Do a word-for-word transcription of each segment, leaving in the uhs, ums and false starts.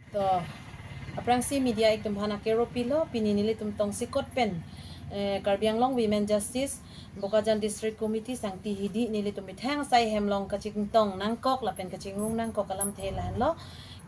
To, aphrangsi media itum aphan akero pilo, pini nelitum tongsekot pen, eh, Karbi Anglong Women Justice, Bokajan District Committee sangti hidi nelitum methang asai hem along kachingtong nangkok lapen kachingrung nangkok alamthe lahenlo.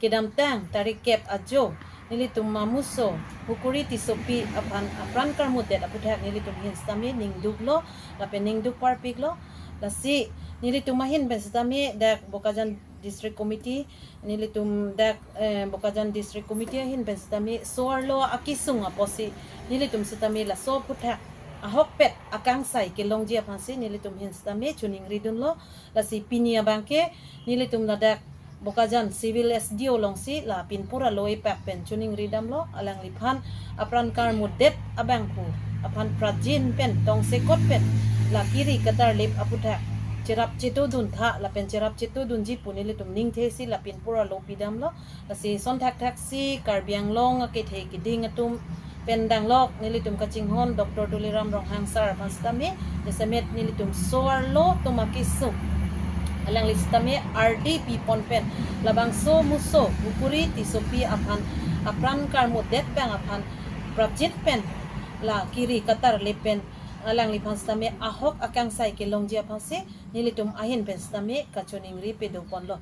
Kedamtang tarik kep ajo, nelitum amuso Hukuri Tissopi aphan apran karmutdet aputhak nelitum ahin sitame ningduklo, lapen ningduk parpiklo. Lasi nelitum ahin pen sitame dak Bokajan District Committee, nelitum dak, eh, Bokajan District Committee ahin pen sitame so-arlo akesung apotsi nelitum sitame laso aputhak ahokpet akangsai kelongji aphansi nelitum ahin sitame chiningridunlo. Lasi pini abangke nelitum ladak Bokajan Civil S D O alongsi la pinpur alo epak pen chiningridamlo, alangliphan apran karmutdet abangphu aphan prajin pen tongsekot pen la kiri katarlip aputhak cherap chetudun tha lapen cherap chetudunji pu nelitum ningthesi la pinpur alo pidamlo. Lasi sonthakthak si Karbi Anglong akethe keding atum pen danglok nelitum kachinghon Doctor Tuliram Ronghang sir aphan sitame, jasemet nelitum so-arlo atum akesung, alangli sitame ardi pipon pen labangso muso Hukuri Tissopi aphan apran karmutdet abang aphan prapjit pen la kiri katarlip pen alangliphan sitame ahok akangsai kelongji aphansi nelitum ahin pen sitame kachiningri pedoponlo.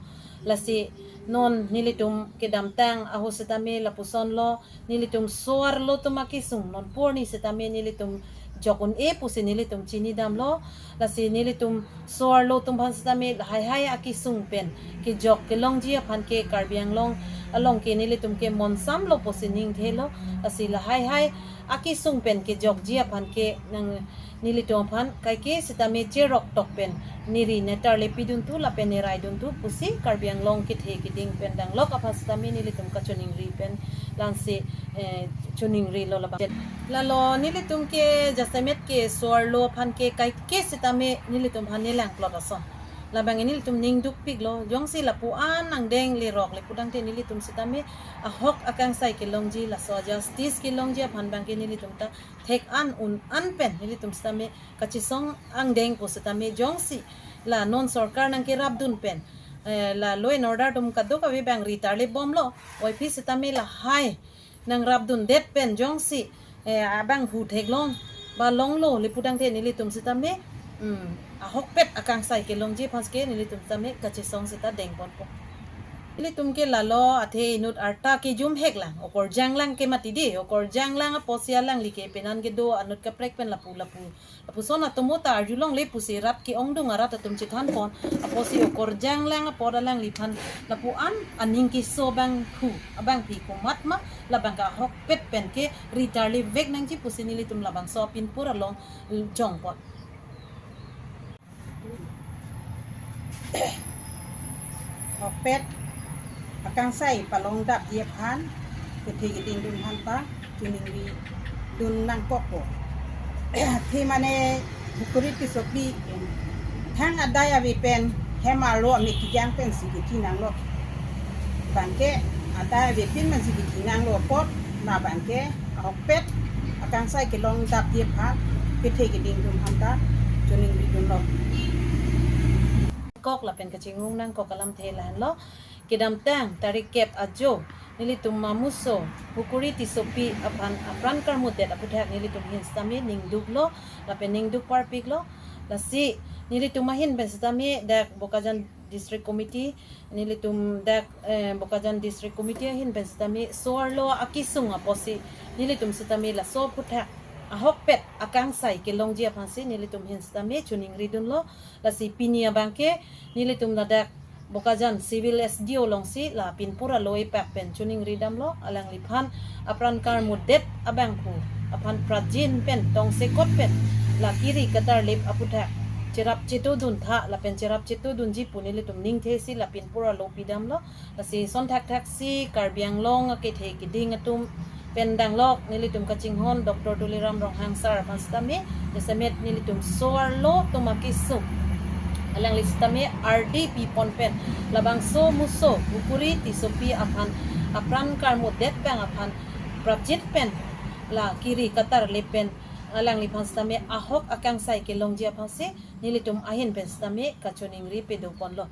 Lasi non nelitum kedamtang ahut sitame lapusonlo, nelitum so-arlo atum akesung non purni sitame nelitum jok un-e pusi nelitum chinidamlo. Lasi nelitum so-arlo atum aphan sitame lahai hai akesung pen kejok kelongji aphan ke Karbi Anglong along ke nelitum ke monsamlo pusi ningthelo. Lasi lahai hai akesung pen kejokji aphan ke nang nelitum aphan kaike sitame cherok tok pen neri netarlip pidun thu lapen neraidun thu pusi Karbi Anglong kethe keding pen danglok aphan sitame nelitum kachiningri pen langse, eh, chiningrilo labang. Lalo nelitum ke jasemet ke so-arlo aphan ke kaike sitame nelitum aphan nelang plot ason. Labang nelitum ningdukpiklo, jongsi lapu-an angdeng lerok le pudangte nelitum sitame ahok akangsai kelongji, laso justice kelongji aphan abangke nelitum ta thek an un an pen nelitum sitame kachesong angdeng pu sitame jongsi la non sorkar nangkerapdun pen, eh, la law and order atum kadokave abang ri tarlip bomlo, oiphi sitame lahai nangrapdundet pen jongsi, eh, abangphu theklong ba longlo le pudangte nelitum sitame, hmm, ahokpet akangsai kelongji aphan ke nelitum sitame kachesong sita dengponpo. Nelitum ke lalo athe inut arta kejum heklang, okorjanglang ke mati de, okorjanglang apotsi alangli ke penan kedo anut kaprek pen lapu lapu lapuson atum ta arjulongle pusi rat ke-ongdung arat atum chethanpon apotsi okorjanglang apot alangliphan lapu-an aning keso abangphu abangphi komat ma labang ke ahokpet pen ke ri tarlipvek nangji pusi nelitum labangso apinpur along jongpon. Ahokpet akangsai palongdapji aphan kethe keding atum aphan ta chiningridun nangkokpo. Athe mane Hukuri Tissopi thang adai ave pen hem arlo amek kejang pensi kechinanglo. Abangke adai ave pen pensi kechinanglo apot, labangke ahokpet akangsai kelongdapji aphan kethe keding atum aphan ta chiningridunlo. Kok lapen kachingrung nangkok alamthe lahenlo. Kedamtang tarik kep ajo, nelitum amuso Hukuri Tissopi aphan apran karmutdet aputhak nelitum ahin sitame ningduklo lapen ningduk parpiklo. Lasi nelitum ahin pen sitame dak Bokajan District Committee, nelitum dak, eh, Bokajan District Committee ahin pen sitame so-arlo akesung apotsi nelitum sitame laso aputhak ahokpet akangsai kelongji aphansi nelitum ahin sitame chiningridunlo. Lasi pini abangke nelitum ladak Bokajan Civil S D O alongsi la pinpur alo epak pen chiningridamlo, alangliphan apran karmutdet abangphu aphan prajin pen tongsekot pen la kiri katarlip aputhak cherap chetudun tha lapen cherap chetudunji pu nelitum ningthesi la pinpur alo pidamlo. Lasi sonthakthak si Karbi Anglong akethe keding atum pen danglok nelitum kachinghon Doctor Tuliram Ronghang sir aphan sitame, jasemet nelitum so-arlo atum akesung, alangli sitame ardi pipon pen labangso muso Hukuri Tissopi aphan apran karmutdet abang aphan prapjit pen la kiri katarlip pen Alangliphan sitame ahok akangsai kelongji aphansi nelitum ahin pen sitame kachiningri pado ponlo.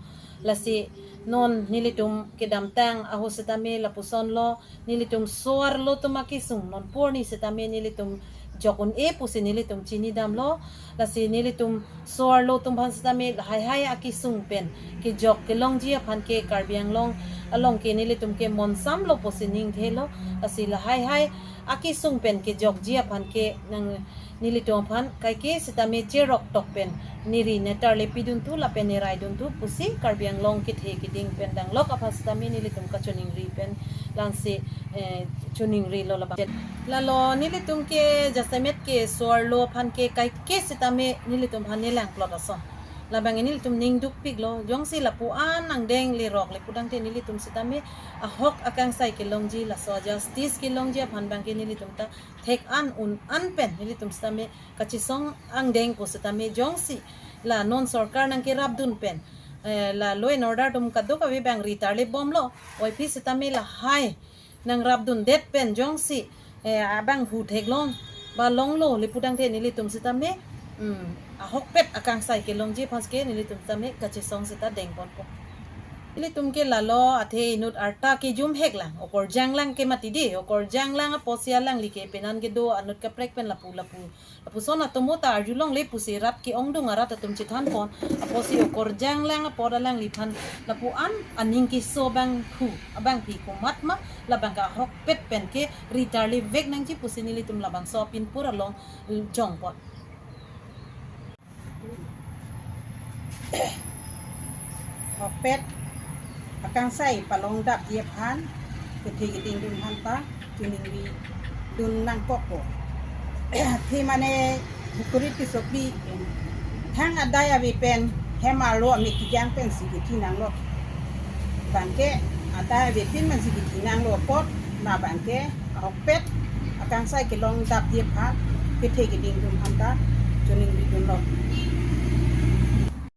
Lasi non nelitum kedamtang ahut sitame lapusonlo, nelitum so-arlo atum akesung non porni sitame nelitum jok un-e pusi nelitum chinidamlo. Lasi nelitum so-arlo atum aphan sitame lahai hai akesung pen kejok kelongji aphan ke Karbi Anglong along ke nelitum ke monsamlo pusi ningthelo. Lasi lahai hai akesung pen kejokji aphan ke nang nelitum aphan kaike sitame cherok tok pen neri netarle pidun thu lapen nerai dun thu pusi Karbi Anglong kethe keding pen danglok aphan sitame nelitum kachiningri pen langsi, eh, chiningrilo labang. Lalo nelitum ke jasemet ke so-arlo aphan ke kaike sitame nelitum aphan nelang plot ason. Labang nelitum ning dukpiklo, jongsi lapu-an angdeng lerok le pudangte nelitum sitame ahok akangsai kelongji, laso justice kelongji aphan abang ke nelitum ta thek an un an pen nelitum sitame kachesong angdeng pu sitame jongsi la non sorkar nangkerapdun pen, eh, la law and order atum kadokave abang ri tarle bomlo, oiphi sitame lahai nangrapdundet pen jongsi, eh, abang hu theklong ba longlo le pudangte nelitum sitame, hmm, ahokpet akangsai kelongji aphan ke nelitum sitame kachesong seta deng ponpo. Nelitum ke lalo athe inut arta kejum hek lang, okorjang lang ke mati dei, okorjang lang apotsi alangli ke penan kedo anut kaprek pen lapu lapu, lapuson atomo ta arjulongle pusi rat ke-ongdung arat atum chethan pon. Apotsi okorjang lang apot alangliphan lapu-an aning keso abang hu, abangpi komat ma labang ke ahokpet pen ke ri tarle vek nangji pusi nelitum labangso apinpur along jong pon. Ahokpet akangsai palongdapji aphan kethe keding atum aphan ta chiningri dun nangkokpo. Athe mane hukurit kesopi thang adai ave pen hem arlo amek kejang pensi kethi nanglo. Abang ke adai ave pin mansi kethi nanglo apot labang ke ahokpet akangsai kelongdapji aphan kethe keding atum aphan ta chiningri dunlo.